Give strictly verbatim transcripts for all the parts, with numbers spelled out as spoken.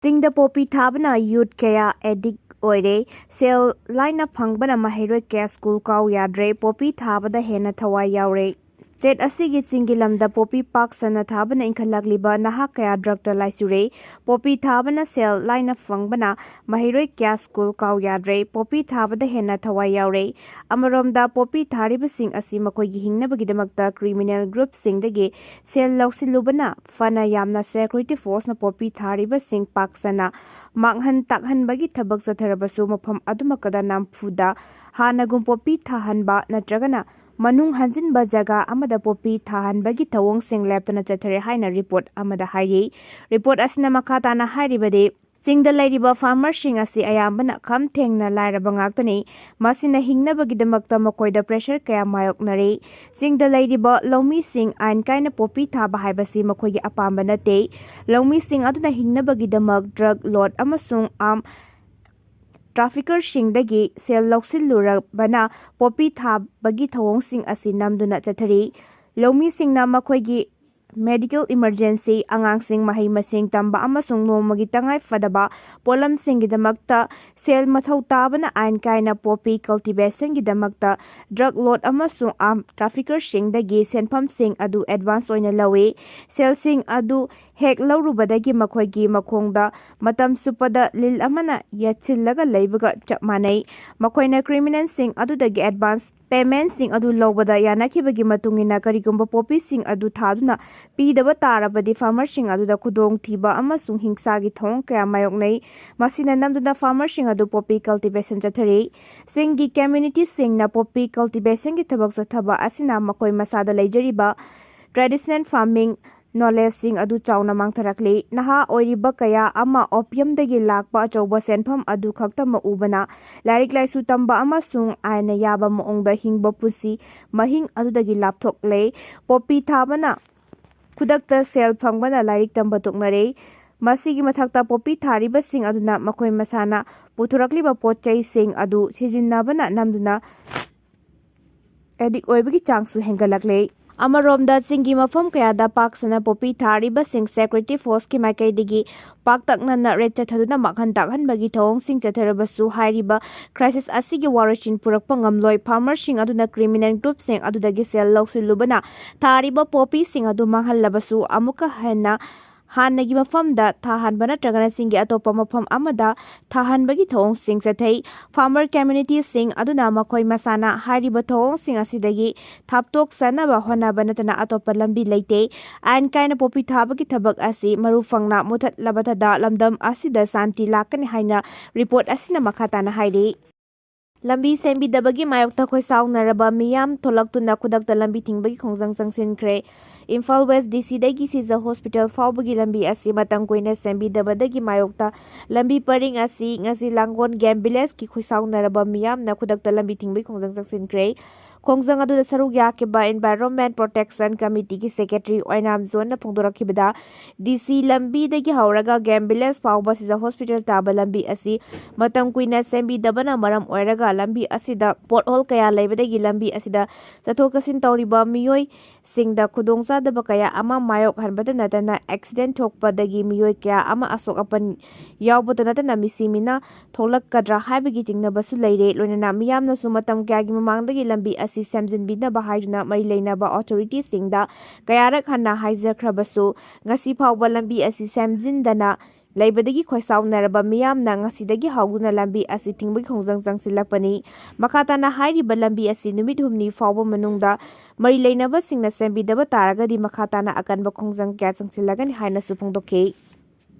ꯆꯤꯡꯗ ꯄꯣꯄꯤ ꯊꯥꯕꯅ ꯌꯨꯠ ꯀꯌꯥ ꯑꯦꯗꯤꯛ ꯑꯣꯏꯔꯦ꯫ ꯁꯦꯜ ꯂꯥꯏꯅ ꯐꯪꯕꯅ ꯃꯍꯩꯔꯣꯏ ꯀꯌꯥ ꯁ꯭ꯀꯨꯜ ꯀꯥꯎ ꯌꯥꯗ꯭ꯔꯦ꯫ ꯄꯣꯄꯤ ꯊꯥꯕꯗ ꯍꯦꯟꯅ ꯊꯋꯥꯏ ꯌꯥꯎꯔꯦ꯫ ꯁ꯭ꯇꯦꯠ ꯑꯁꯤꯒꯤ ꯆꯤꯡꯒꯤ ꯂꯝꯗ ꯄꯣꯄꯤ ꯄꯥꯛ ꯁꯟꯅ ꯊꯥꯕꯅ ꯏꯟꯈꯠꯂꯛꯂꯤꯕ ꯅꯍꯥ ꯀꯌꯥ ꯗ꯭ꯔꯒꯇ ꯂꯥꯏꯆꯨꯔꯦ꯫ ꯄꯣꯄꯤ ꯊꯥꯕꯅ ꯁꯦꯜ ꯂꯥꯏꯅ ꯐꯪꯕꯅ ꯃꯍꯩꯔꯣꯏ ꯀꯌꯥ ꯁ꯭ꯀꯨꯜ ꯀꯥꯎ ꯌꯥꯗ꯭ꯔꯦ꯫ ꯄꯣꯄꯤ ꯊꯥꯕꯗ ꯍꯦꯟꯅ ꯊꯋꯥꯏ ꯌꯥꯎꯔꯦ꯫ ꯑꯃꯔꯣꯝꯗ, ꯄꯣꯄꯤ ꯊꯥꯔꯤꯕꯁꯤꯡ ꯑꯁꯤ ꯃꯈꯣꯏꯒꯤ ꯍꯤꯡꯅꯕꯒꯤꯗꯃꯛꯇ ꯀ꯭ꯔꯤꯃꯤꯅꯦꯜ ꯒ꯭ꯔꯨꯞꯁꯤꯡꯗꯒꯤ ꯁꯦꯜ ꯂꯧꯁꯤꯜꯂꯨꯕꯅ ꯐꯅ ꯌꯥꯝꯅ ꯁꯦꯀ꯭ꯌꯨꯔꯤꯇꯤ ꯐꯣꯔꯁꯅ ꯄꯣꯄꯤ ꯊꯥꯔꯤꯕꯁꯤꯡ ꯄꯥꯛ ꯁꯟꯅ ꯃꯥꯡꯍꯟ ꯇꯥꯛꯍꯟꯕꯒꯤ ꯊꯕꯛ ꯆꯠꯊꯔꯕꯁꯨ, ꯃꯐꯝ ꯑꯗꯨꯃꯛꯇꯗ ꯅꯝꯐꯨꯗ ꯍꯥꯟꯅꯒꯨꯝ ꯄꯣꯄꯤ ꯊꯥꯍꯟꯕ ꯅꯠꯇ꯭ꯔꯒꯅ ꯃꯅꯨꯡ ꯍꯟꯖꯤꯟꯕ ꯖꯒꯥ ꯑꯃꯗ ꯄꯣꯄꯤ ꯊꯥꯍꯟꯕꯒꯤ ꯊꯧꯑꯣꯡꯁꯤꯡ ꯂꯦꯞꯇꯅ ꯆꯠꯊꯔꯦ ꯍꯥꯏꯅ ꯔꯤꯄꯣꯔꯠ ꯑꯃꯗ ꯍꯥꯏꯔꯤ꯫ ꯔꯤꯄꯣꯔꯠ ꯑꯁꯤꯅ ꯃꯈꯥ ꯇꯥꯅ ꯍꯥꯏꯔꯤꯕꯗꯤ, ꯆꯤꯡꯗ ꯂꯩꯔꯤꯕ ꯐꯥꯔꯃꯔꯁꯤꯡ ꯑꯁꯤ ꯑꯌꯥꯝꯕꯅ ꯈꯝ ꯊꯦꯡꯅ ꯂꯥꯏꯔꯕ ꯉꯥꯛꯇꯅꯤ꯫ ꯃꯁꯤꯅ ꯍꯤꯡꯅꯕꯒꯤꯗꯃꯛꯇ ꯃꯈꯣꯏꯗ ꯄ꯭ꯔꯦꯁꯔ ꯀꯌꯥ ꯃꯥꯌꯣꯛꯅꯔꯤ꯫ ꯆꯤꯡꯗ ꯂꯩꯔꯤꯕ ꯂꯧꯃꯤꯁꯤꯡ ꯑꯥꯏꯟ ꯀꯥꯏꯅ ꯄꯣꯄꯤ ꯊꯥꯕ ꯍꯥꯏꯕꯁꯤ ꯃꯈꯣꯏꯒꯤ ꯑꯄꯥꯝꯕ ꯅꯠꯇꯦ꯫ ꯂꯧꯃꯤꯁꯤꯡ ꯑꯗꯨꯅ ꯍꯤꯡꯅꯕꯒꯤꯗꯃꯛ ꯗ꯭ꯔꯒ ꯂꯣꯠ ꯑꯃꯁꯨꯡ ꯑꯥꯔꯝ ꯇ꯭ꯔꯥꯐꯤꯀꯔꯁꯤꯡꯗꯒꯤ ꯁꯦꯜ ꯂꯧꯁꯤꯜꯂꯨꯔꯕꯅ ꯄꯣꯄꯤ ꯊꯥꯕꯒꯤ ꯊꯧꯑꯣꯡꯁꯤꯡ ꯑꯁꯤ ꯅꯝꯗꯨꯅ ꯆꯠꯊꯔꯤ꯫ ꯂꯧꯃꯤꯁꯤꯡꯅ ꯃꯈꯣꯏꯒꯤ ꯃꯦꯗꯤꯀꯦꯜ ꯏꯃꯔꯖꯦꯟꯁꯤ, ꯑꯉꯥꯡꯁꯤꯡ ꯃꯍꯩ ꯃꯁꯤꯡ ꯇꯝꯕ ꯑꯃꯁꯨꯡ ꯅꯣꯡꯃꯒꯤ ꯇꯉꯥꯏ ꯐꯗꯕ ꯄꯣꯠꯂꯝꯁꯤꯡꯒꯤꯗꯃꯛꯇ ꯁꯦꯜ ꯃꯊꯧ ꯇꯥꯕꯅ ꯑꯥꯏꯟ ꯀꯥꯏꯅ ꯄꯣꯄꯤ ꯀꯜꯇꯤꯚꯦꯁꯟꯒꯤꯗꯃꯛꯇ ꯗ꯭ꯔꯒ ꯂꯣꯠ ꯑꯃꯁꯨꯡ ꯑꯥꯔꯝ ꯇ꯭ꯔꯥꯐꯤꯀꯔꯁꯤꯡꯗꯒꯤ ꯁꯦꯟꯐꯝꯁꯤꯡ ꯑꯗꯨ ꯑꯦꯗꯚꯥꯟꯁ ꯑꯣꯏꯅ ꯂꯧꯏ꯫ ꯁꯦꯜꯁꯤꯡ ꯑꯗꯨ ꯍꯦꯛ ꯂꯧꯔꯨꯕꯗꯒꯤ ꯃꯈꯣꯏꯒꯤ ꯃꯈꯣꯡꯗ ꯃꯇꯝ ꯆꯨꯞꯄꯗ ꯂꯤꯜ ꯑꯃꯅ ꯌꯦꯠꯁꯤꯜꯂꯒ ꯂꯩꯕꯒ ꯆꯞ ꯃꯥꯟꯅꯩ꯫ ꯃꯈꯣꯏꯅ ꯀ꯭ꯔꯤꯃꯤꯅꯦꯜꯁꯤꯡ ꯑꯗꯨꯗꯒꯤ ꯑꯦꯗꯚꯥꯟꯁ ꯄꯦꯃꯦꯟꯠꯁꯤꯡ ꯑꯗꯨ ꯂꯧꯕꯗ ꯌꯥꯅꯈꯤꯕꯒꯤ ꯃꯇꯨꯡ ꯏꯟꯅ, ꯀꯔꯤꯒꯨꯝꯕ ꯄꯣꯄꯤꯁꯤꯡ ꯑꯗꯨ ꯊꯥꯗꯨꯅ ꯄꯤꯗꯕ ꯇꯥꯔꯕꯗꯤ, ꯐꯥꯔꯃꯔꯁꯤꯡ ꯑꯗꯨꯗ ꯈꯨꯗꯣꯡꯊꯤꯕ ꯑꯃꯁꯨꯡ ꯍꯤꯡꯁꯥꯒꯤ ꯊꯧꯑꯣꯡ ꯀꯌꯥ ꯃꯥꯌꯣꯛꯅꯩ꯫ ꯃꯁꯤꯅ ꯅꯝꯗꯨꯅ ꯐꯥꯔꯃꯔꯁꯤꯡ ꯑꯗꯨ ꯄꯣꯄꯤ ꯀꯜꯇꯤꯚꯦꯁꯟ ꯆꯠꯊꯔꯤ꯫ ꯆꯤꯡꯒꯤ ꯀꯝꯃ꯭ꯌꯨꯅꯤꯇꯤꯁꯤꯡꯅ ꯄꯣꯄꯤ ꯀꯜꯇꯤꯚꯦꯁꯟꯒꯤ ꯊꯕꯛ ꯆꯠꯊꯕ ꯑꯁꯤꯅ ꯃꯈꯣꯏ ꯃꯁꯥꯗ ꯂꯩꯖꯔꯤꯕ ꯇ꯭ꯔꯦꯗꯤꯁꯅꯦꯜ ꯐꯥꯔꯃꯤꯡ ꯅꯣꯂꯦꯖꯁꯤꯡ ꯑꯗꯨ ꯆꯥꯎꯅ ꯃꯥꯡꯊꯔꯛꯂꯤ꯫ ꯅꯍꯥ ꯑꯣꯏꯔꯤꯕ ꯀꯌꯥ ꯑꯃ ꯑꯣꯄꯤꯌꯝꯗꯒꯤ ꯂꯥꯛꯄ ꯑꯆꯧꯕ ꯁꯦꯟꯐꯝ ꯑꯗꯨ ꯈꯛꯇꯃꯛ ꯎꯕꯅ, ꯂꯥꯏꯔꯤꯛ ꯂꯥꯏꯁꯨ ꯇꯝꯕ ꯑꯃꯁꯨꯡ ꯑꯥꯏꯟꯅ ꯌꯥꯕ ꯃꯑꯣꯡꯗ ꯍꯤꯡꯕ ꯄꯨꯟꯁꯤ ꯃꯍꯤꯡ ꯑꯗꯨꯗꯒꯤ ꯂꯥꯞꯊꯣꯛꯂꯦ꯫ ꯄꯣꯄꯤ ꯊꯥꯕꯅ ꯈꯨꯗꯛꯇ ꯁꯦꯜ ꯐꯪꯕꯅ ꯂꯥꯏꯔꯤꯛ ꯇꯝꯕ ꯇꯣꯛꯅꯔꯦ꯫ ꯃꯁꯤꯒꯤ ꯃꯊꯛꯇ, ꯄꯣꯄꯤ ꯊꯥꯔꯤꯕꯁꯤꯡ ꯑꯗꯨꯅ ꯃꯈꯣꯏ ꯃꯁꯥꯅ ꯄꯨꯊꯣꯔꯛꯂꯤꯕ ꯄꯣꯠ ꯆꯩꯁꯤꯡ ꯑꯗꯨ ꯁꯤꯖꯤꯟꯅꯕꯅ ꯅꯝꯗꯨꯅ ꯑꯦꯗꯤꯛ ꯑꯣꯏꯕꯒꯤ ꯆꯥꯡꯁꯨ ꯍꯦꯟꯒꯠꯂꯛꯂꯦ꯫ ꯑꯃꯔꯣꯝꯗ, ꯆꯤꯡꯒꯤ ꯃꯐꯝ ꯀꯌꯥꯗ ꯄꯥꯛ ꯁꯟꯅ ꯄꯣꯄꯤ ꯊꯥꯔꯤꯕꯁꯤꯡ Security Forceꯀꯤ ꯃꯥꯏꯀꯩꯗꯒꯤ ꯄꯥꯛꯇꯛꯅꯅ raid ꯆꯠꯊꯗꯨꯅ ꯃꯥꯡꯍꯟ ꯇꯥꯛꯍꯟꯕꯒꯤ ꯊꯧꯑꯣꯡꯁꯤꯡ ꯆꯠꯊꯔꯕꯁꯨ, ꯍꯥꯏꯔꯤꯕ crisis ꯑꯁꯤꯒꯤ ꯋꯥꯔꯣꯏꯁꯤꯟ ꯄꯨꯔꯛꯄ ꯉꯝꯂꯣꯏ꯫ Farmerꯁꯤꯡ ꯑꯗꯨꯅ criminal groupꯁꯤꯡ ꯑꯗꯨꯗꯒꯤ ꯁꯦꯜ ꯂꯧꯁꯤꯜꯂꯨꯕꯅ ꯊꯥꯔꯤꯕ ꯄꯣꯄꯤꯁꯤꯡ ꯑꯗꯨ ꯃꯥꯡꯍꯜꯂꯕꯁꯨ, ꯑꯃꯨꯛꯀ ꯍꯦꯟꯅ ꯍꯥꯟꯅꯒꯤ ꯃꯐꯝꯗ ꯊꯥꯍꯟꯕ ꯅꯠꯇ꯭ꯔꯒꯅ ꯆꯤꯡꯒꯤ ꯑꯇꯣꯞꯄ ꯃꯐꯝ ꯑꯃꯗ ꯊꯥꯍꯟꯕꯒꯤ ꯊꯧꯑꯣꯡꯁꯤꯡ ꯆꯠꯊꯩ꯫ Farmer communityꯁꯤꯡ ꯑꯗꯨꯅ ꯃꯈꯣꯏ ꯃꯁꯥꯅ ꯍꯥꯏꯔꯤꯕ ꯊꯧꯑꯣꯡꯁꯤꯡ ꯑꯁꯤꯗꯒꯤ ꯊꯥꯞꯇꯣꯛꯆꯅꯕ ꯍꯣꯠꯅꯕ ꯅꯠꯇꯅ ꯑꯇꯣꯞꯄ ꯂꯝꯕꯤ ꯂꯩꯇꯦ꯫ ꯑꯥꯏꯟ ꯀꯥꯏꯅ ꯄꯣꯄꯤ ꯊꯥꯕꯒꯤ ꯊꯕꯛ ꯑꯁꯤ ꯃꯔꯨ ꯐꯪꯅ ꯃꯨꯊꯠꯂꯕꯗꯗ ꯂꯝꯗꯝ ꯑꯁꯤꯗ ꯁꯥꯟꯇꯤ ꯂꯥꯛꯀꯅꯤ ꯍꯥꯏꯅ report ꯑꯁꯤꯅ ꯃꯈꯥ ꯇꯥꯅ ꯍꯥꯏꯔꯤ꯫ ꯂꯝꯕꯤ ꯁꯦꯝꯕꯤꯗꯕꯒꯤ ꯃꯥꯌꯣꯛꯇ ꯈꯣꯏꯁꯥꯎꯅꯔꯕ ꯃꯤꯌꯥꯝ ꯊꯣꯛꯂꯛꯇꯨꯅ ꯈꯨꯗꯛꯇ ꯂꯝꯕꯤ ꯊꯤꯡꯕꯒꯤ ꯈꯣꯡꯖꯪ ꯆꯪꯁꯤꯟꯈ꯭ꯔꯦ꯫ ꯏꯝꯐꯥꯜ West DCꯗꯒꯤ ꯁꯤꯖ hospital ꯐꯥꯎꯕꯒꯤ ꯂꯝꯕꯤ ꯑꯁꯤ ꯃꯇꯝ ꯀꯨꯏꯅ ꯁꯦꯝꯕꯤꯗꯕꯗꯒꯤ ꯃꯥꯌꯣꯛꯇ ꯂꯝꯕꯤ ꯄꯔꯤꯡ ꯑꯁꯤ ꯉꯁꯤ ꯂꯥꯡꯒꯣꯜ Game Villageꯀꯤ ꯈꯣꯏꯁꯥꯎꯅꯔꯕ ꯃꯤꯌꯥꯝꯅ ꯈꯨꯗꯛꯇ ꯂꯝꯕꯤ ꯊꯤꯡꯕꯒꯤ ꯈꯣꯡꯖꯪ ꯆꯪꯁꯤꯟꯈ꯭ꯔꯦ꯫ ꯈꯣꯡꯖꯪ ꯑꯗꯨꯗ ꯁꯔꯨꯛ ꯌꯥꯈꯤꯕ Environment Protection Committeeꯒꯤ secretary ꯑꯣꯏꯅꯥꯝ ꯖꯣꯟꯅ ꯐꯣꯡꯗꯣꯔꯛꯈꯤꯕꯗ, DC ꯂꯝꯕꯤꯗꯒꯤ ꯍꯧꯔꯒ Game Village ꯐꯥꯎꯕ ꯁꯤꯖ hospital ꯇꯥꯕ ꯂꯝꯕꯤ ꯑꯁꯤ ꯃꯇꯝ ꯀꯨꯏꯅ ꯁꯦꯝꯕꯤꯗꯕꯅ ꯃꯔꯝ ꯑꯣꯏꯔꯒ ꯂꯝꯕꯤ ꯑꯁꯤꯗ pothole ꯀꯌꯥ ꯂꯩꯕꯗꯒꯤ ꯂꯝꯕꯤ ꯑꯁꯤꯗ ꯆꯠꯊꯣꯛ ꯆꯠꯁꯤꯟ ꯇꯧꯔꯤꯕ ꯃꯤꯑꯣꯏꯁꯤꯡꯗ ꯈꯨꯗꯣꯡꯆꯥꯗꯕ ꯀꯌꯥ ꯑꯃ ꯃꯥꯌꯣꯛꯍꯟꯕꯗ ꯅꯠꯇꯅ accident ꯊꯣꯛꯄꯗꯒꯤ ꯃꯤꯑꯣꯏ ꯀꯌꯥ ꯑꯃ ꯑꯁꯣꯛ ꯑꯄꯟ ꯌꯥꯎꯕꯇ ꯅꯠꯇꯅ ꯃꯤꯁꯤ ꯃꯤꯅ ꯊꯣꯛꯂꯛꯀꯗ꯭ꯔꯥ ꯍꯥꯏꯕꯒꯤ ꯆꯤꯡꯅꯕꯁꯨ ꯂꯩꯔꯦ꯫ ꯂꯣꯏꯅꯅ ꯃꯤꯌꯥꯝꯅꯁꯨ ꯃꯇꯝ ꯀꯌꯥꯒꯤ ꯃꯃꯥꯡꯗꯒꯤ ꯂꯝꯕꯤ ꯑꯁꯤ ꯁꯦꯝꯖꯤꯟꯕꯤꯅꯕ ꯍꯥꯏꯗꯨꯅ ꯃꯔꯤ ꯂꯩꯅꯕ authorityꯁꯤꯡꯗ ꯀꯌꯥꯔꯛ ꯍꯟꯅ ꯍꯥꯏꯖꯈ꯭ꯔꯕꯁꯨ, ꯉꯁꯤ ꯐꯥꯎꯕ ꯂꯝꯕꯤ ꯑꯁꯤ ꯁꯦꯝꯖꯤꯟꯗꯅ ꯂꯩꯕꯗꯒꯤ ꯈꯣꯏꯁꯥꯎꯅꯔꯕ ꯃꯤꯌꯥꯝꯅ ꯉꯁꯤꯗꯒꯤ ꯍꯧꯗꯨꯅ ꯂꯝꯕꯤ ꯑꯁꯤ ꯊꯤꯡꯕꯒꯤ ꯈꯣꯡꯖꯪ ꯆꯪꯁꯤꯜꯂꯛꯄꯅꯤ꯫ ꯃꯈꯥ ꯇꯥꯅ ꯍꯥꯏꯔꯤꯕ ꯂꯝꯕꯤ ꯑꯁꯤ ꯅꯨꯃꯤꯠ ꯍꯨꯝꯅꯤ ꯐꯥꯎꯕ ꯃꯅꯨꯡꯗ ꯃꯔꯤ ꯂꯩꯅꯕꯁꯤꯡꯅ ꯁꯦꯝꯕꯤꯗꯕ ꯇꯥꯔꯒꯗꯤ ꯃꯈꯥ ꯇꯥꯅ ꯑꯀꯟꯕ ꯈꯣꯡꯖꯪ ꯀꯌꯥ ꯆꯪꯁꯤꯜꯂꯒꯅꯤ ꯍꯥꯏꯅꯁꯨ ꯐꯣꯡꯗꯣꯛꯈꯤ꯫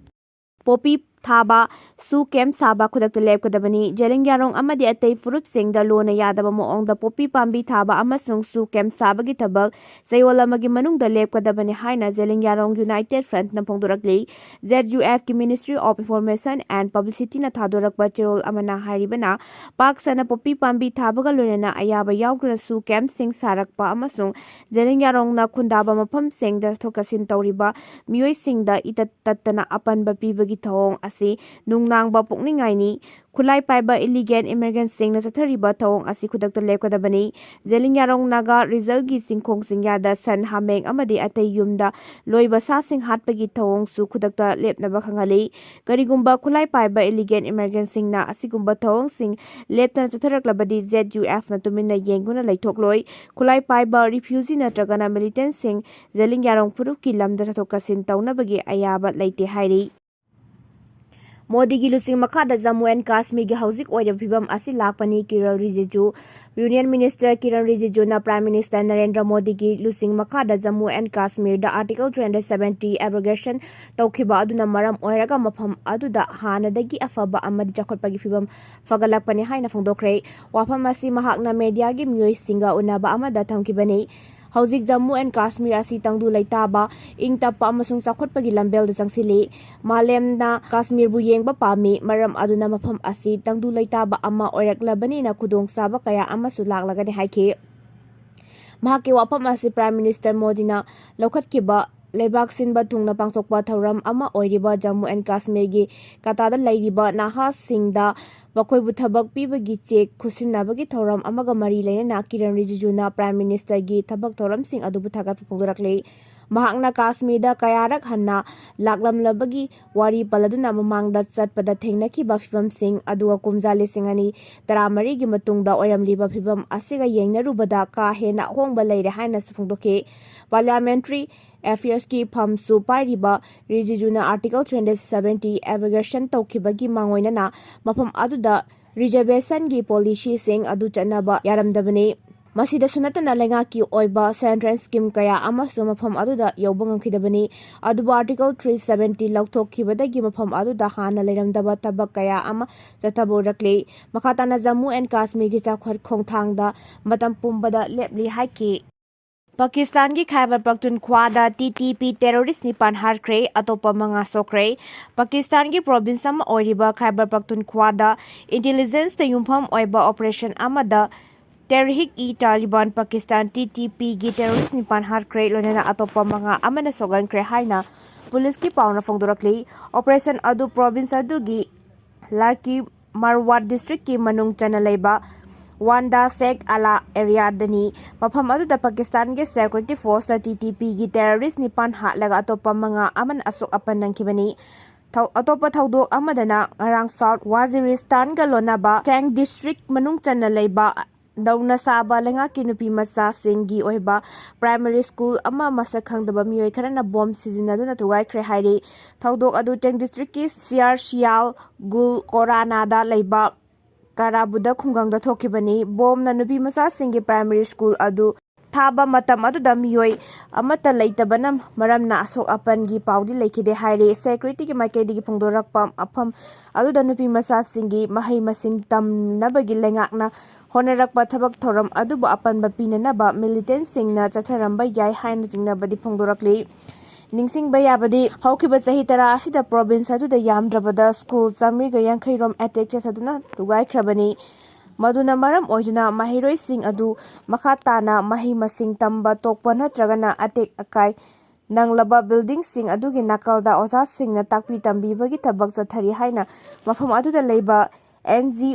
ꯄꯣꯄꯤ ꯊꯥꯕ, ꯁꯨ ꯀꯦꯝ ꯁꯥꯕ ꯈꯨꯗꯛꯇ ꯂꯦꯞꯀꯗꯕꯅꯤ꯫ ꯖꯦꯂꯤꯡꯌꯥꯔꯣꯡ ꯑꯃꯗꯤ ꯑꯇꯩ ꯐꯨꯔꯨꯞꯁꯤꯡꯗ ꯂꯣꯅ ꯌꯥꯗꯕ ꯃꯑꯣꯡꯗ ꯄꯣꯄꯤ ꯄꯥꯝꯕꯤ ꯊꯥꯕ ꯑꯃꯁꯨꯡ ꯁꯨ ꯀꯦꯝ ꯁꯥꯕꯒꯤ ꯊꯕꯛ ꯆꯌꯣꯜ ꯑꯃꯒꯤ ꯃꯅꯨꯡꯗ ꯂꯦꯞꯀꯗꯕꯅꯤ ꯍꯥꯏꯅ ꯖꯦꯂꯤꯡꯌꯥꯔꯣꯡ United Frontꯅ ꯐꯣꯡꯗꯣꯔꯛꯂꯤ꯫ ZUFꯀꯤ Ministry of Information and Publicityꯅ ꯊꯥꯗꯣꯔꯛꯄ ꯆꯦꯔꯣꯜ ꯑꯃꯅ ꯍꯥꯏꯔꯤꯕꯅ, ꯄꯥꯛ ꯁꯟꯅ ꯄꯣꯄꯤ ꯄꯥꯝꯕꯤ ꯊꯥꯕꯒ ꯂꯣꯏꯅꯅ ꯑꯌꯥꯕ ꯌꯥꯎꯗ꯭ꯔꯁꯨ ꯀꯦꯝꯁꯤꯡ ꯁꯥꯔꯛꯄ ꯑꯃꯁꯨꯡ ꯖꯦꯂꯤꯡꯌꯥꯔꯣꯡꯅ ꯈꯨꯟꯗꯥꯕ ꯃꯐꯝꯁꯤꯡꯗ ꯆꯠꯊꯣꯛ ꯆꯠꯁꯤꯟ ꯇꯧꯔꯤꯕ ꯃꯤꯑꯣꯏꯁꯤꯡꯗ ꯏꯇꯠ ꯇꯠꯇꯅ ꯑꯄꯟꯕ ꯄꯤꯕꯒꯤ ꯊꯧꯑꯣꯡ ꯑꯁꯤ ꯅꯨꯡꯅꯥꯡꯕ ꯄꯨꯛꯅꯤꯡꯉꯥꯏꯅꯤ꯫ ꯈꯨꯠꯂꯥꯏ ꯄꯥꯏꯕ illegal immigrantꯁꯤꯡꯅ ꯆꯠꯊꯔꯤꯕ ꯊꯧꯑꯣꯡ ꯑꯁꯤ ꯈꯨꯗꯛꯇ ꯂꯦꯞꯀꯗꯕꯅꯤ꯫ ꯖꯦꯂꯤꯌꯥꯡꯔꯣꯡ ꯅꯥꯒꯥ ꯔꯤꯖꯜꯒꯤ ꯆꯤꯡꯈꯣꯡ ꯆꯤꯡꯌꯥꯗ ꯁꯟ, ꯍꯥꯃꯦꯡ ꯑꯃꯗꯤ ꯑꯇꯩ ꯌꯨꯝꯗ ꯂꯣꯏꯕ ꯁꯥꯁꯤꯡ ꯍꯥꯠꯄꯒꯤ ꯊꯧꯑꯣꯡꯁꯨ ꯈꯨꯗꯛꯇ ꯂꯦꯞꯅꯕ ꯈꯪꯍꯜꯂꯤ꯫ ꯀꯔꯤꯒꯨꯝꯕ ꯈꯨꯠꯂꯥꯏ ꯄꯥꯏꯕ illegal immigrantꯁꯤꯡꯅ ꯑꯁꯤꯒꯨꯝꯕ ꯊꯧꯑꯣꯡꯁꯤꯡ ꯂꯦꯞꯇꯅ ꯆꯠꯊꯔꯛꯂꯕꯗꯤ ZUFꯅ ꯇꯨꯃꯤꯟꯅ ꯌꯦꯡꯗꯨꯅ ꯂꯩꯊꯣꯛꯂꯣꯏ꯫ ꯈꯨꯠꯂꯥꯏ ꯄꯥꯏꯕ refugee ꯅꯠꯇ꯭ꯔꯒꯅ militantꯁꯤꯡ ꯖꯦꯂꯤꯌꯥꯡꯔꯣꯡ ꯐꯨꯔꯨꯞꯀꯤ ꯂꯝꯗ ꯆꯠꯊꯣꯛ ꯆꯠꯁꯤꯟ ꯇꯧꯅꯕꯒꯤ ꯑꯌꯥꯕ ꯂꯩꯇꯦ ꯍꯥꯏꯔꯤ꯫ ꯃꯣꯗꯤꯒꯤ ꯂꯨꯆꯤꯡ ꯃꯈꯥꯗ ꯖꯝꯃꯨ ꯑꯦꯟ ꯀꯥꯁꯃꯤꯔꯒꯤ ꯍꯧꯖꯤꯛ ꯑꯣꯏꯔꯤꯕ ꯐꯤꯕꯝ ꯑꯁꯤ ꯂꯥꯛꯄꯅꯤ꯫ Kiran ꯔꯤꯖꯤꯖꯨ꯫ Union Minister Kiran ꯔꯤꯖꯤꯖꯨꯅ Prime Minister Narendra ꯃꯣꯗꯤꯒꯤ ꯂꯨꯆꯤꯡ ꯃꯈꯥꯗ ꯖꯝꯃꯨ ꯑꯦꯟ ꯀꯥꯁꯃꯤꯔꯗ Article three hundred seventy abrogation ꯇꯧꯈꯤꯕ ꯑꯗꯨꯅ ꯃꯔꯝ ꯑꯣꯏꯔꯒ ꯃꯐꯝ ꯑꯗꯨꯗ ꯍꯥꯟꯅꯗꯒꯤ ꯑꯐꯕ ꯑꯃꯗꯤ ꯆꯥꯎꯈꯠꯄꯒꯤ ꯐꯤꯕꯝ ꯐꯒꯠꯂꯛꯄꯅꯤ ꯍꯥꯏꯅ ꯐꯣꯡꯗꯣꯛꯈ꯭ꯔꯦ꯫ ꯋꯥꯐꯝ ꯑꯁꯤ ꯃꯍꯥꯛꯅ mediaꯒꯤ ꯃꯤꯑꯣꯏꯁꯤꯡꯒ ꯎꯅꯕ ꯑꯃꯗ ꯊꯝꯈꯤꯕꯅꯤ꯫ ꯍꯧꯖꯤꯛ ꯖꯝꯃꯨ ꯑꯦꯟ ꯀꯥꯁꯃꯤꯔ ꯑꯁꯤ ꯇꯪꯗꯨ ꯂꯩꯇꯥꯕ, ꯏꯪ ꯇꯞꯄ ꯑꯃꯁꯨꯡ ꯆꯥꯎꯈꯠꯄꯒꯤ ꯂꯝꯕꯦꯜꯗ ꯆꯪꯁꯤꯜꯂꯤ꯫ ꯃꯥꯂꯦꯝꯅ ꯀꯥꯁꯃꯤꯔꯕꯨ ꯌꯦꯡꯕ ꯄꯥꯝꯃꯤ, ꯃꯔꯝ ꯑꯗꯨꯅ ꯃꯐꯝ ꯑꯁꯤ ꯇꯪꯗꯨ ꯂꯩꯇꯥꯕ ꯑꯃ ꯑꯣꯏꯔꯛꯂꯕꯅꯤꯅ ꯈꯨꯗꯣꯡꯆꯥꯕ ꯀꯌꯥ ꯑꯃꯁꯨ ꯂꯥꯛꯂꯒꯅꯤ ꯍꯥꯏꯈꯤ꯫ ꯃꯍꯥꯛꯀꯤ ꯋꯥꯐꯝ ꯑꯁꯤ Prime Minister ꯃꯣꯗꯤꯅ ꯂꯧꯈꯠꯈꯤꯕ ꯂꯩꯕꯥꯛ ꯁꯤꯟꯕ ꯊꯨꯡꯅ ꯄꯥꯡꯊꯣꯛꯄ ꯊꯧꯔꯝ ꯑꯃ ꯑꯣꯏꯔꯤꯕ ꯖꯝꯃꯨ ꯑꯦꯟ ꯀꯥꯁꯃꯤꯔꯒꯤ ꯀꯇꯥꯗ ꯂꯩꯔꯤꯕ ꯅꯍꯥꯁꯤꯡꯗ ꯃꯈꯣꯏꯕꯨ ꯊꯕꯛ ꯄꯤꯕꯒꯤ ꯆꯦꯛ ꯈꯨꯠꯁꯤꯟꯅꯕꯒꯤ ꯊꯧꯔꯝ ꯑꯃꯒ ꯃꯔꯤ ꯂꯩꯅꯅ ꯀꯤꯔꯟ ꯔꯤꯖꯤꯖꯨꯅ Prime Ministerꯒꯤ ꯊꯕꯛ ꯊꯧꯔꯝꯁꯤꯡ ꯑꯗꯨꯕꯨ ꯊꯥꯒꯠꯄ ꯐꯣꯡꯗꯣꯔꯛꯂꯤ꯫ ꯃꯍꯥꯛꯅ ꯀꯥꯁꯃꯤꯔꯗ ꯀꯌꯥꯔꯛ ꯍꯟꯅ ꯂꯥꯛꯂꯝꯂꯕꯒꯤ ꯋꯥꯔꯤ ꯄꯜꯂꯗꯨꯅ ꯃꯃꯥꯡꯗ ꯆꯠꯄꯗ ꯊꯦꯡꯅꯈꯤꯕ ꯐꯤꯕꯝꯁꯤꯡ ꯑꯗꯨꯒ ꯀꯨꯝꯖꯥ ꯂꯤꯁꯤꯡ ꯑꯅꯤ ꯇꯔꯥꯃꯔꯤꯒꯤ ꯃꯇꯨꯡꯗ ꯑꯣꯏꯔꯝꯂꯤꯕ ꯐꯤꯕꯝ ꯑꯁꯤꯒ ꯌꯦꯡꯅꯔꯨꯕꯗ ꯀꯥ ꯍꯦꯟꯅ ꯑꯍꯣꯡꯕ ꯂꯩꯔꯦ ꯍꯥꯏꯅꯁꯨ ꯐꯣꯡꯗꯣꯛꯈꯤ꯫ Parliamentary Affairsꯀꯤ ꯐꯝꯁꯨ ꯄꯥꯏꯔꯤꯕ ꯔꯤꯖꯤꯖꯨꯅ Article three hundred seventy abrogation ꯇꯧꯈꯤꯕꯒꯤ ꯃꯥꯡꯑꯣꯏꯅꯅ ꯃꯐꯝ ꯑꯗꯨꯗ reservationꯒꯤ policyꯁꯤꯡ ꯑꯗꯨ ꯆꯠꯅꯕ ꯌꯥꯔꯝꯗꯕꯅꯤ꯫ ꯃꯁꯤꯗꯁꯨ ꯅꯠꯇꯅ ꯂꯩꯉꯥꯛꯀꯤ ꯑꯣꯏꯕ central scheme ꯀꯌꯥ ꯑꯃꯁꯨ ꯃꯐꯝ ꯑꯗꯨꯗ ꯌꯧꯕ ꯉꯝꯈꯤꯗꯕꯅꯤ꯫ ꯑꯗꯨꯕꯨ Article three seventy ꯂꯧꯊꯣꯛꯈꯤꯕꯗꯒꯤ ꯃꯐꯝ ꯑꯗꯨꯗ ꯍꯥꯟꯅ ꯂꯩꯔꯝꯗꯕ ꯊꯕꯛ ꯀꯌꯥ ꯑꯃ ꯆꯠꯊꯕ ꯎꯔꯛꯂꯤ꯫ ꯃꯈꯥ ꯇꯥꯅ ꯖꯝꯃꯨ ꯑꯦꯟ ꯀꯥꯁꯃꯤꯔꯒꯤ ꯆꯥꯎꯈꯠ ꯈꯣꯡꯊꯥꯡꯗ ꯃꯇꯝ ꯄꯨꯝꯕꯗ ꯂꯦꯞꯂꯤ ꯍꯥꯏꯈꯤ꯫ ꯄꯥꯀꯤꯁꯇꯥꯟꯒꯤ ꯈꯥꯏꯕꯔ ꯄꯈꯇꯨꯟꯈ꯭ꯋꯥꯗ TTP terrorist ꯅꯤꯄꯥꯟ ꯍꯥꯠꯈ꯭ꯔꯦ, ꯑꯇꯣꯞꯄ ꯃꯉꯥ ꯁꯣꯛꯈ꯭ꯔꯦ꯫ ꯄꯥꯀꯤꯁꯇꯥꯟꯒꯤ province ꯑꯃ ꯑꯣꯏꯔꯤꯕ ꯈꯥꯏꯕꯔ ꯄꯈꯇꯨꯟꯈ꯭ꯋꯥꯗ intelligenceꯇ ꯌꯨꯝꯐꯝ ꯑꯣꯏꯕ operation ꯑꯃꯗ Tehrik-e-Taliban Pakistan, TTPꯒꯤ terrorist ꯅꯤꯄꯥꯟ ꯍꯥꯠꯈ꯭ꯔꯦ, ꯂꯣꯏꯅꯅ ꯑꯇꯣꯞꯄ ꯃꯉꯥ ꯑꯃꯅ ꯁꯣꯛꯍꯟꯈ꯭ꯔꯦ ꯍꯥꯏꯅ ꯄꯨꯂꯤꯁꯀꯤ ꯄꯥꯎꯅ ꯐꯣꯡꯗꯣꯔꯛꯂꯤ꯫ ꯑꯣꯄꯔꯦꯁꯟ ꯑꯗꯨ ꯄ꯭ꯔꯣꯚꯤꯟꯁ ꯑꯗꯨꯒꯤ ꯂꯥꯔꯀꯤ ꯃꯥꯔꯋꯥꯠ ꯗꯤꯁꯇ꯭ꯔꯤꯛꯀꯤ ꯃꯅꯨꯡ ꯆꯟꯅ ꯂꯩꯕ ꯋꯥꯟꯗꯥ ꯁꯦꯛ ꯑꯂꯥ ꯑꯦꯔꯤꯌꯥꯗꯅꯤ꯫ ꯃꯐꯝ ꯑꯗꯨꯗ ꯄꯥꯀꯤꯁꯇꯥꯟꯒꯤ ꯁꯦꯀ꯭ꯌꯨꯔꯤꯇꯤ ꯐꯣꯔꯁꯇ ꯇꯤ ꯇꯤ ꯄꯤꯒꯤ ꯇꯦꯔꯣꯔꯤꯁ ꯅꯤꯄꯥꯟ ꯍꯥꯠꯂꯒ ꯑꯇꯣꯞꯄ ꯃꯉꯥ ꯑꯃꯅ ꯑꯁꯣꯛ ꯑꯄꯟ ꯅꯪꯈꯤꯕꯅꯤ꯫ ꯊꯧ-, ꯑꯇꯣꯞꯄ ꯊꯧꯗꯣꯛ ꯑꯃꯗꯅ ꯉꯔꯥꯡ ꯁꯥꯎꯠ ꯋꯥꯖꯤꯔꯤꯁꯇꯥꯟꯒ ꯂꯣꯟꯅꯕ ꯇꯦꯡ ꯗꯤꯁꯇ꯭ꯔꯤꯛ ꯃꯅꯨꯡ ꯆꯟꯅ ꯂꯩꯕ ꯅꯧꯅ ꯁꯥꯕ ꯂꯩꯉꯥꯛꯀꯤ ꯅꯨꯄꯤ ꯃꯆꯥꯁꯤꯡꯒꯤ ꯑꯣꯏꯕ ꯄ꯭ꯔꯥꯏꯃꯔꯤ ꯁ꯭ꯀꯨꯜ ꯑꯃ ꯃꯁꯛ ꯈꯪꯗꯕ ꯃꯤꯑꯣꯏ ꯈꯔꯅ ꯕꯣꯝ ꯁꯤꯖꯤꯟꯅꯗꯨꯅ ꯊꯨꯒꯥꯏꯈ꯭ꯔꯦ ꯍꯥꯏꯔꯤ꯫ ꯊꯧꯗꯣꯛ ꯑꯗꯨ ꯇꯦꯡ ꯗꯤꯁꯇ꯭ꯔꯤꯛꯀꯤ ꯁꯤꯌꯥꯔ ꯁꯤꯌꯥꯜ ꯒꯨꯜ ꯀꯣꯔꯥꯅꯥꯗ ꯂꯩꯕ ꯀꯥꯔꯥꯕꯨꯗ ꯈꯨꯡꯒꯪꯗ ꯊꯣꯛꯈꯤꯕꯅꯤ꯫ ꯕꯣꯝꯅ ꯅꯨꯄꯤ ꯃꯆꯥꯁꯤꯡꯒꯤ ꯄ꯭ꯔꯥꯏꯃꯔꯤ ꯁ꯭ꯀꯨꯜ ꯑꯗꯨ ꯊꯥꯕ ꯃꯇꯝ ꯑꯗꯨꯗ ꯃꯤꯑꯣꯏ ꯑꯃꯠꯇ ꯂꯩꯇꯕꯅ ꯃꯔꯝꯅ ꯑꯁꯣꯛ ꯑꯄꯟꯒꯤ ꯄꯥꯎꯗꯤ ꯂꯩꯈꯤꯗꯦ ꯍꯥꯏꯔꯤ꯫ ꯁꯦꯀ꯭ꯌꯨꯔꯤꯇꯤꯒꯤ ꯃꯥꯏꯀꯩꯗꯒꯤ ꯐꯣꯡꯗꯣꯔꯛꯄ ꯃꯐꯝ ꯑꯗꯨꯗ ꯅꯨꯄꯤ ꯃꯆꯥꯁꯤꯡꯒꯤ ꯃꯍꯩ ꯃꯁꯤꯡ ꯇꯝꯅꯕꯒꯤ ꯂꯩꯉꯥꯛꯅ ꯍꯣꯠꯅꯔꯛꯄ ꯊꯕꯛ ꯊꯧꯔꯝ ꯑꯗꯨꯕꯨ ꯑꯄꯟꯕ ꯄꯤꯅꯅꯕ ꯃꯤꯂꯤꯇꯦꯟꯁꯤꯡꯅ ꯆꯠꯊꯔꯝꯕ ꯌꯥꯏ ꯍꯥꯏꯅ ꯆꯤꯡꯅꯕꯗꯤ ꯐꯣꯡꯗꯣꯔꯛꯂꯤ꯫ ꯅꯤꯡꯁꯤꯡꯕ ꯌꯥꯕꯗꯤ, ꯍꯧꯈꯤꯕ ꯆꯍꯤ ꯇꯔꯥ ꯑꯁꯤꯗ ꯄ꯭ꯔꯣꯚꯤꯟꯁ ꯑꯗꯨꯗ ꯌꯥꯝꯗ꯭ꯔꯕꯗ ꯁ꯭ꯀꯨꯜ ꯆꯥꯃꯔꯤꯒ ꯌꯥꯡꯈꯩ ꯔꯣꯝ ꯑꯦꯇꯦꯛ ꯆꯠꯊꯗꯨꯅ ꯊꯨꯒꯥꯏꯈ꯭ꯔꯕꯅꯤ꯫ ꯃꯗꯨꯅ ꯃꯔꯝ ꯑꯣꯏꯗꯨꯅ ꯃꯍꯩꯔꯣꯏꯁꯤꯡ ꯑꯗꯨ ꯃꯈꯥ ꯇꯥꯅ ꯃꯍꯩ ꯃꯁꯤꯡ ꯇꯝꯕ ꯇꯣꯛꯄ ꯅꯠꯇ꯭ꯔꯒꯅ ꯑꯇꯦꯛ ꯑꯀꯥꯏ ꯅꯪꯂꯕ ꯕꯤꯜꯗꯤꯡꯁꯤꯡ ꯑꯗꯨꯒꯤ ꯅꯥꯀꯜꯗ ꯑꯣꯖꯥꯁꯤꯡꯅ ꯇꯥꯛꯄꯤ ꯇꯝꯕꯤꯕꯒꯤ ꯊꯕꯛ ꯆꯠꯊꯔꯤ ꯍꯥꯏꯅ ꯃꯐꯝ ꯑꯗꯨꯗ ꯂꯩꯕ ꯑꯦꯟ ꯖꯤ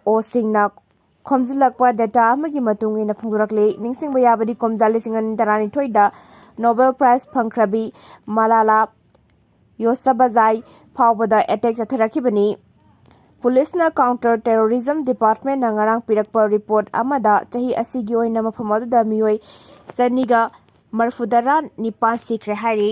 ꯑꯣꯁꯤꯡꯅ ꯈꯣꯝꯖꯤꯜꯂꯛꯄ ꯗꯦꯇꯥ ꯑꯃꯒꯤ ꯃꯇꯨꯡ ꯏꯟꯅ ꯐꯣꯡꯗꯣꯔꯛꯂꯤ꯫ ꯅꯤꯡꯁꯤꯡꯕ ꯌꯥꯕꯗꯤ, ꯀꯨꯝꯖꯥ ꯂꯤꯁꯤꯡ ꯑꯅꯤ ꯇꯔꯥꯅꯤꯊꯣꯏꯗ ꯅꯣꯕꯦꯜ ꯄ꯭ꯔꯥꯏꯖ ꯐꯪꯈ꯭ꯔꯕꯤ ꯃꯂꯥꯂꯥ ꯌꯣꯁꯥꯕꯖꯥꯏ ꯐꯥꯎꯕꯗ ꯑꯦꯇꯦꯛ ꯆꯠꯊꯔꯛꯈꯤꯕꯅꯤ꯫ ꯄꯨꯂꯤꯁꯅ ꯀꯥꯎꯟꯇꯔ ꯇꯦꯔꯣꯔꯤꯖꯝ ꯗꯤꯄꯥꯔꯠꯃꯦꯟꯅ ꯉꯔꯥꯡ ꯄꯤꯔꯛꯄ ꯔꯤꯄꯣꯔꯠ ꯑꯃꯗ ꯆꯍꯤ ꯑꯁꯤꯒꯤ ꯑꯣꯏꯅ ꯃꯐꯝ ꯑꯗꯨꯗ ꯃꯤꯑꯣꯏ ꯆꯅꯤꯒ ꯃꯔꯐꯨꯇꯔꯥ ꯅꯤꯄꯥꯟ ꯁꯤꯈ꯭ꯔꯦ ꯍꯥꯏꯔꯤ꯫